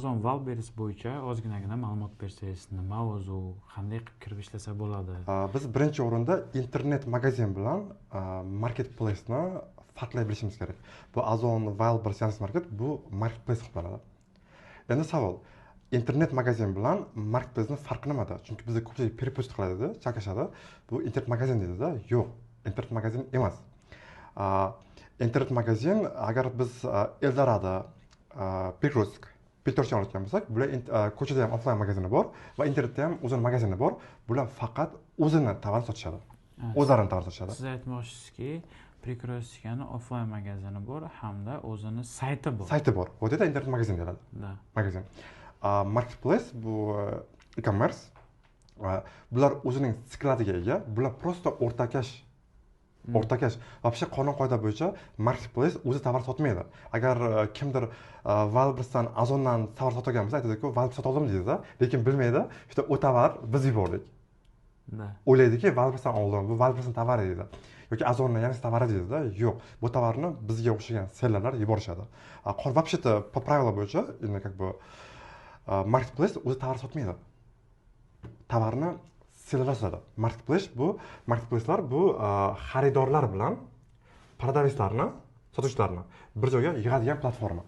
Ozon, Wildberries bo'yicha ozginagina ma'lumot bersangiz, nima o'zi u, qanday qilib kirib ishlasa bo'ladi? Biz birinchi o'rinda internet magazin bilan marketplace'ni farqlay bilishimiz kerak. Bu Ozon, Wildberries, Yandex Market bu marketplace hisoblanadi. Endi savol: internet magazin bilan marketplace'ni farqi nimada? Chunki bizda ko'pchilik перепутать qiladida, chalkashadi. Bu internet magazin deydida. Yo'q, internet magazin emas. Internet magazin, agar biz Eldorado, Перекресток, Пятёрочка olayotgan bo'lsak, bular ko'chada ham offlayn magazini bor va internetda ham o'zini magazini bor. Bular faqat o'zini tovarini sotishadi, o'zlarini tovar sotishadi. Siz aytmoqchisizki, Перекрёсток ni offlayn magazini bor hamda o'zini sayti bor. Sayti bor, вот это internet magazin deyiladi. Magazin. Marketplace bu e-commerce. Bular o'zining skladiga ega, bular просто o'rtakash. O'rtakash. Вообще qonun qoida bo'yicha marketplace o'zi tovar sotmaydi. Agar kimdir Wildberriesdan, Ozondan tovar sotgan bo'lsa, aytadiku, "Wildberries sotib oldim", deydida, lekin bilmaydi, что u tovar biz yubordik. O'ylaydiki, "Wildberriesdan oldim, bu Wildberriesning tovari", deydi yoki "Ozonni, Yandex tovari", deydida. Yo'q, bu tovarni bizga o'xshagan sellerlar yuborishadi. Вообще-то по правила bo'yicha endi как бы marketplace o'zi tovar sotmaydi, tovarni sellerlar sotadi. Marketplace bu, marketplacelar bu xaridorlar bilan продавец larni, sotuvchilarni bir joyga yig'adigan platforma.